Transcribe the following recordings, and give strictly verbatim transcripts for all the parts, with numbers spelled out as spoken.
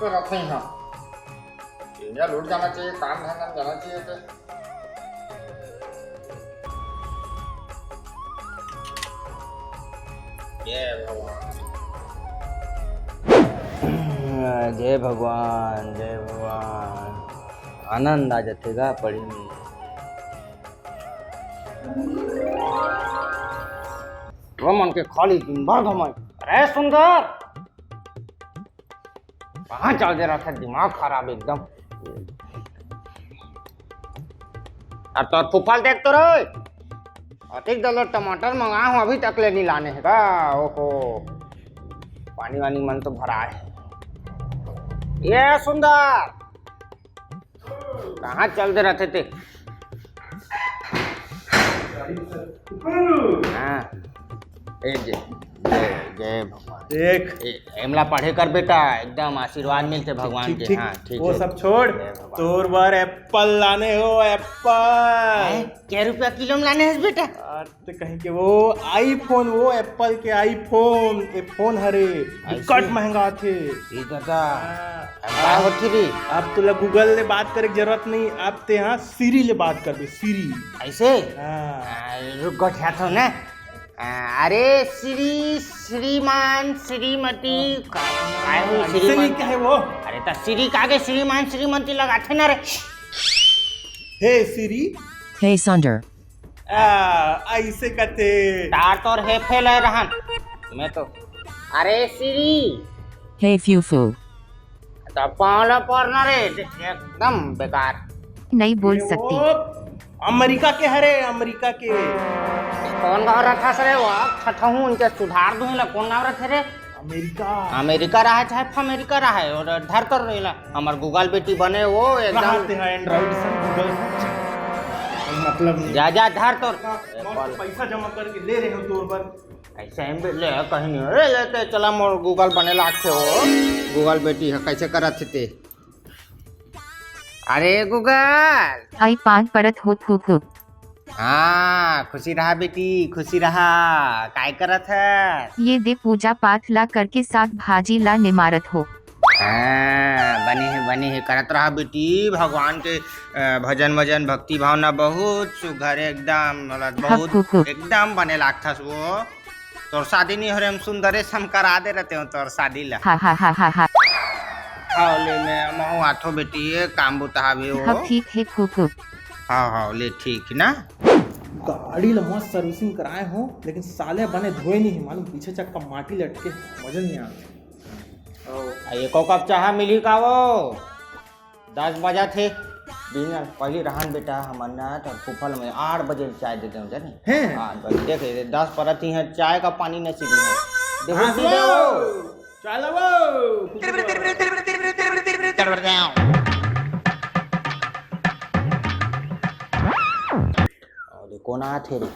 तो रखे ही हम। इंडिया लूट जाना चाहिए, काम धंधा में जाना चाहिए तो। जय भगवान। जय भगवान, जय भगवान। आनंद आ जाथे गा पढ़े में। वो मन के खाली दिन भर घुमाई। अरे सुंदर, कहाँ चल दे रहा था, दिमाग खराब एकदम। अब तो फूफल देख तो रे, अतिक दलो टमाटर मंगा हूँ, अभी तक ले नहीं लाने है का। ओहो, पानी वानी मन तो भरा है। ये सुंदर, कहाँ चल दे रहे थे? हाँ। ए जय, जय, जय भगवान। देख। ए, एमला पढ़े कर बेटा, एकदम आशीर्वाद मिलते भगवान ठीक, के। ठीक। हाँ, ठीक वो है। सब छोड़, जय भगवान। तोर बर एप्पल लाने हो, एप्पल। हैं? क्या रुपया किलो में लाने हस बेटा? अरे, तो कहीं के वो आईफोन, वो एप्पल के आईफोन, ए फोन हरे, ऐसे? बिकट महंगा थे। ई दादा, हाँ। अब का होथे रे? अब तोला गूगल ले बात करे के जरूरत नहीं, अब ते हाँ सिरी ले बात करबे, सिरी। ऐसे? हाँ। आ, रुक, गोठियाथों ना। आ, अरे श्री, श्रीमान, श्रीमती, का-, काय हो ऐसे श्रीमान? नहीं कहे वो। अरे त श्री कागे श्रीमान, श्रीमती लगाथे ना रे। हे सिरी। हे सुंदर। आ, ऐसे कथे। तार तोर हे फेल है रहन। मैं तो। अरे श्री। हे फ्यूफू। तो पाँव ला परना रे, एकदम बेकार। नहीं बोल ये सकती। वो अमेरिका के हरे, अमेरिका के। कौन गाँव रथस रे वो? ठठहूँ उनके सुधार दूँ ला, कौन गाँव रथे रे? अमेरिका। अमेरिका रहा चाहे फमेरिका रहा है, और धर कर रही ला। हमर गूगल बेटी बने वो एकदम। कहाँ ते है Android से गूगल से? मतलब नहीं। जा, जा, धर तोर। मस्त पैसा जमा करके ले रहे हो तोर पर। ऐसे ही ले, कहीं नहीं। अरे लेके चला, मोर गूगल बने लागथे वो। गूगल बेटी है, कैसे करत थे ते? अरे गूगल। आई पान परत हो थू थू। हाँ, खुशी रहा बेटी, खुशी रहा। काय करत है? ये दे पूजा पाठ ला करके साग भाजी ला निमारत हो। हाँ, बने है, बने है, करत रहा बेटी। भगवान के, अ, भजन वजन, भक्ति भावना बहुत सुघर, एकदम, मतलब, बहुत, हक, हक, हक। एकदम बने लागथस वो। तोर शादी नहीं हो रे, हम सुंदरे से हम करा दे रहते हो तोर शादी ला। हा, हा, हा, हा, हा। हाँ, ले मैं, महू आथो बेटी, ये काम बुता हवे वो। हाँ, ठीक है, खूब, खूब। हाँ, हाँ, ले ठीक ना। गाड़ी ला मस्त servicing कराए हो, लेकिन साले बने धोए नहीं है, मालूम, पीछे चक्का माटी लटके, मजा नहीं आ रहा। आ, एको कप चाहा मिली का वो? दस बजा थे। दिन पहली रहन बेटा, हमर ना तो फूफल में आठ बजे चाय देते हो, जाने? हैं? आठ बजे, देख, दस परत ही है, चाय का पानी नसीब नहीं है। देखो हाँ, सीधे वो। वो। चलो वो। अरे, कौन आथे रे?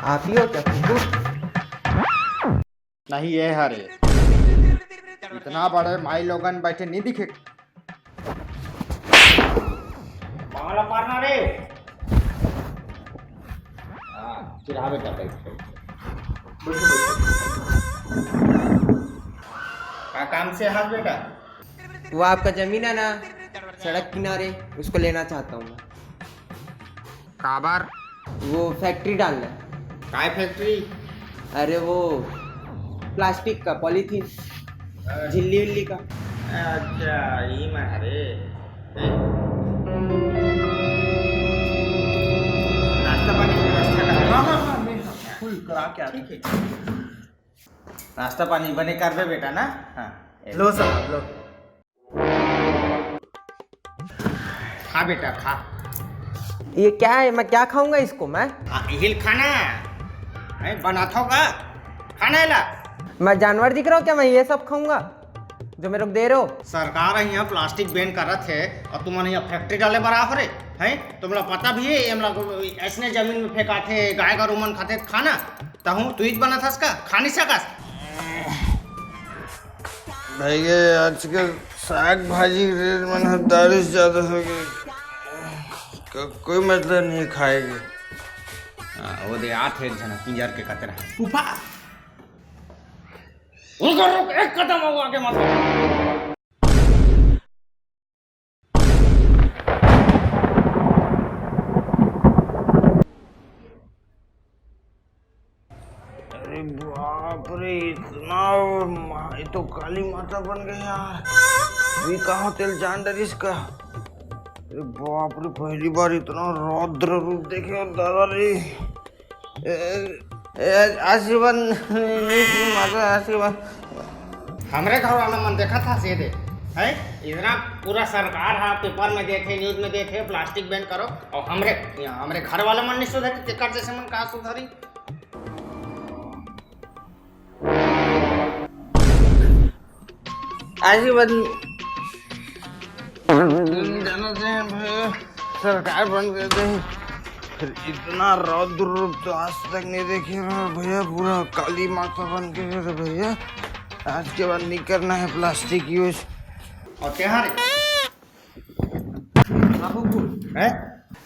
आप ही हो क्या, कुकु? नहीं, ये हरे। इतना बड़े माई लोगन बैठे नहीं दिखे। पाला पारना रे। हाँ, फिर आ बेटा, बैठ, बैठ। बैठो, बैठो। का काम से हाथ बेटा? वो आपका जमीन है ना, सड़क किनारे, उसको लेना चाहता हूँ मैं। काबर? वो फैक्ट्री डालना है। काय फैक्ट्री? अरे वो प्लास्टिक का, पॉलीथीन, अच्छा। झिल्ली उल्ली का। अच्छा, ये मैं, अरे। नाश्ता पानी की व्यवस्था कर। हाँ, हाँ, हाँ, मैं, हाँ, फुल करा के आता हूँ। ठीक है। नाश्ता पानी बने करबे बेटा ना? हाँ। लो साहब, लो। खा बेटा, खा। ये क्या है? मैं क्या खाऊंगा इसको मैं? हाँ, हिल खाना। मैं बनाता होगा। खाना है ला। मैं जानवर दिख रहा हूँ क्या? मैं ये सब खाऊंगा जो मेरे को दे रहे हो? सरकार है यहाँ प्लास्टिक बैन करत है और तुमन यहाँ फैक्ट्री डाले बर आहो रे, हैं? तुमला पता भी है, एमला ऐसने जमीन में फेंकाथे, गाय गरू मन खाथे, खाना। तहूँ तुइच बनाथस का? खा नहीं सकस? भैया, आजकल साग भाजी के रेट मन ह दारू से ज्यादा हो गए। क-, कोई मतलब नहीं है खाए के। हाँ, वो दे आत है एक जना पिंजर के कतरा। फूफा। रुको, रुक, एक कदम अउ आगे मत बढ़। अरे बाप रे, इतना मा-, ये तो काली माता बन गई यार। ये कहाँ तेल जान डरिस का? अरे बाप रे, पहली बार इतना रौद्र रूप देखे हो दादा रे। ए, ए, आशीर्वाद नहीं, माता आशीर्वाद। हमरे घर वाला मन देखा था सीधे, है? इतना पूरा सरकार हा, पेपर में देखे, न्यूज में देखे, प्लास्टिक बैन करो, और हमरे, यहाँ हमरे घर वाला मन नहीं सुधरी, तेकर जैसे मन का सुधरी? आशीर्वाद। जाना चाहिए भैया, सरकार बंद कर दे। फिर इतना रौद्र रूप तो आज तक नहीं देखे रहे भैया, पूरा काली माता बन के रहे भैया। आज के बाद नहीं करना है प्लास्टिक यूज। और त्योहार हाँ फूफू। हैं?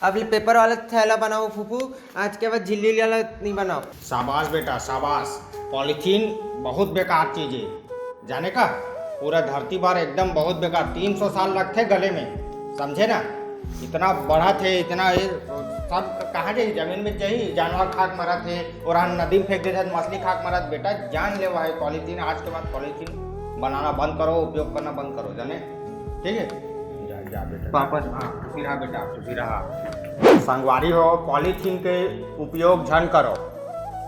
अब ले पेपर वाला थैला बनाओ फूफू, आज के बाद झिल्ली वाला नहीं बनाओ। शाबाश बेटा, शाबाश। पॉलीथीन बहुत बेकार चीज है, जाने का? पूरा धरती बार एकदम बहुत बेकार। तीन सौ साल रखते गले में, समझे ना? इतना बढ़त है, इतना ये सब कहाँ जाही? जमीन में जाही, जानवर खाक मरत है, और हम नदी में फेंक देते हैं, मछली खाक मरत। बेटा, जान लेवा है पॉलीथीन, आज के बाद पॉलीथीन बनाना बंद करो, उपयोग करना बंद करो, जाने? ठीक है, जा, जा बेटा। वापस। हाँ, खुशी रहा बेटा, खुशी रहा। संगवारी हो, पॉलीथीन के उपयोग झन करो,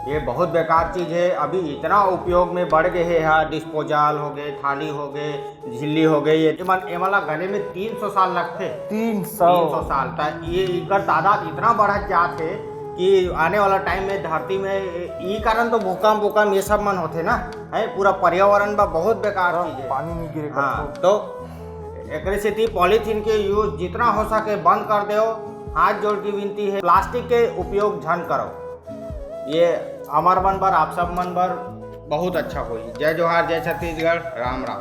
ये बहुत बेकार चीज है। अभी इतना उपयोग में बढ़ गए है, हाँ, डिस्पोजल हो गए, थाली हो गए, झिल्ली हो गई, ये मन एमला गले में तीन सौ साल लगते। तीन सौ। तीन सौ साल तक ये इकर तादाद इतना बढ़त जात है कि आने वाला टाइम में धरती में, ई कारण तो भूकंप वूकंप ये सब मन होते ना, है, पूरा पर्यावरण बा बहुत बेकार हाँ, चीज है। पानी नहीं गिरे हाँ, करतो। तो एकरे सेती पॉलीथीन के यूज जितना हो सके बंद कर दो। हाथ जोड़ के विनती है, प्लास्टिक के उपयोग झन करो। ये हमर मन बर, आप सब मन बर बहुत अच्छा होई। जय जोहार, जय छत्तीसगढ़, राम राम।